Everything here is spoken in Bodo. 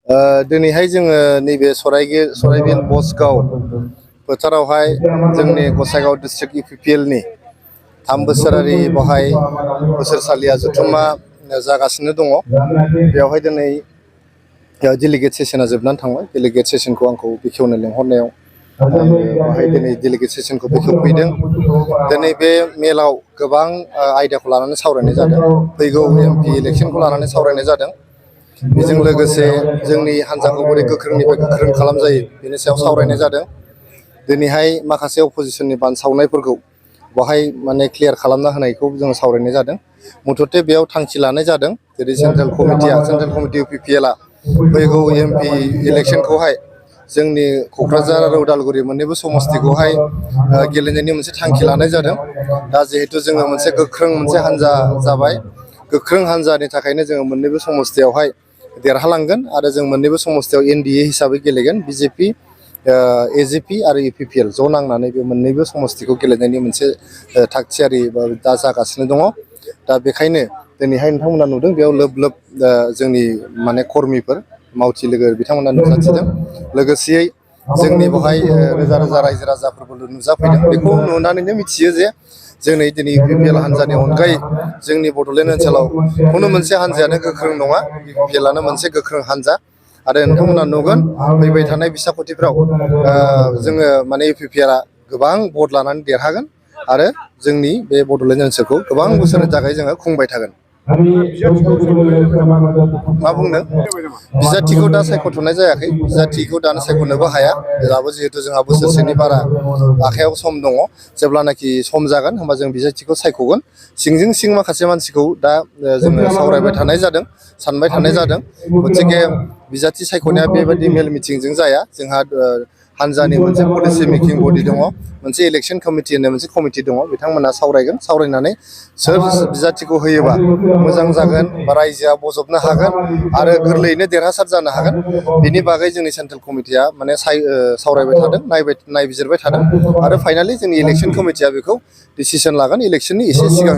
दिनैहाय जोङो नैबे सराइबिल बसगाव फोथारावहाय जोंनि गसाइगाव डिस्ट्रिक्ट UPPLनि 3 बोसोरारि बावहाय बोसोरसालिया जथुम्मा जागासिनो दङ। बेवहाय दिनै डेलिगेट सेसना जोबनानै थांबाय। डेलिगेट सेसनखौ आंखौ बेखेवनो लेंहरनायाव बाहाय दिनै डेलिगेट सेसनखौ बेखेवफैदों। दिनै बे मेलाव गोबां आयदाखौ लानानै सावरायनाय जादों। फैगौ MP इलेक्सनखौ लानानै सावरायनाय जादों। बेजों लोगोसे जोंनि हान्जाखौ बोरै गोख्रोंनिफ्राय गोख्रों खालामजायो बेनि सायाव सावरायनाय जादों। दिनैहाय माखासे अपोजिसननि बानसावनायफोरखौ बाहाय माने क्लियार खालामना होनायखौ जोङो सावरायनाय जादों। मथथे बेयाव थांखि लानाय जादों जेरै सेन्ट्रेल कमिटि UPPLआ फैगौ MP इलेक्सनखौहाय जोंनि क'क्राझार आरो उदालगुरि मोननैबो समस्तिखौहाय गेलेनायनि मोनसे थांखि लानाय जादों। दा जिहेतु जोङो मोनसे गोख्रों मोनसे हान्जा जाबाय, गोख्रों हान्जानि थाखायनो जोङो मोननैबो समस्तियावहाय देरहालांगोन आरो जों मोननैबो समस्तियाव NDA हिसाबै गेलेगोन। BJP AJP आरो UPPL ज' नांनानै बे मोननैबो समस्तिखौ गेलेनायनि मोनसे थागथियारि दा जागासिनो दङ। दा बेखायनो दिनैहाय नोंथांमोना नुदों बेयाव लोब लोब जोंनि माने कर्मिफोर मावथि लोगो बिथांमोना नुजाथिदों। लोगोसेयै जोंनि बेवहाय रोजा रोजा रायजो राजाफोरबो नुजाफैदों। बेखौ नुनानैनो मिथियो जे दिनै UPPL हान्जानि अनगायै जोंनि बड'लेण्ड ओनसोलाव खुनु मोनसे हान्जायानो गोख्रों नङा। UPPLआनो मोनसे गोख्रों हान्जा आरो नोंथांमोना नुगोन फैबाय थानाय बिसायख'थिफ्राव जोङो माने UPPLआ गोबां भट लानानै देरहागोन आरो जोंनि बे बड'लेण्ड ओनसोलखौ गोबां बोसोरनि थाखाय जोङो खुंबाय थागोन। मा बुंदों? बिजाथिखौ दा सायख'थ'नाय जायाखै। बिजाथिखौ दानो सायख'नोबो हाया। दाबो जिहेतु जोंहा बोसोरसेनि बारा आखायाव सम दङ। जेब्लानाखि सम जागोन होमबा जों बिजाथिखौ सायख'गोन। सिंजों सिं माखासे मानसिखौ दा जोङो सावरायबाय थानाय जादों, सानबाय थानाय जादों। गतिके बिजाथि सायख'नाया बेबायदि मेल मिटिंजों जाया। जोंहा हान्जानि मोनसे पलिसि मेकिं बडि दङ, मोनसे इलेक्सन कमिटि होननाय मोनसे कमिटि दङ। बिथांमोना सावरायगोन, सावरायनानै सोर बिजाथिखौ होयोबा मोजां जागोन बा रायजोआ बजबनो हागोन आरो गोरलैयैनो देरहासार जानो हागोन बिनि बागै जोंनि सेन्ट्रेल कमिटिया माने सावरायबाय थादों, नायबिजिरबाय थादों आरो फाइनालि जोंनि इलेक्सन कमिटिया बेखौ डिसिसन लागोन इलेक्सननि एसे सिगां।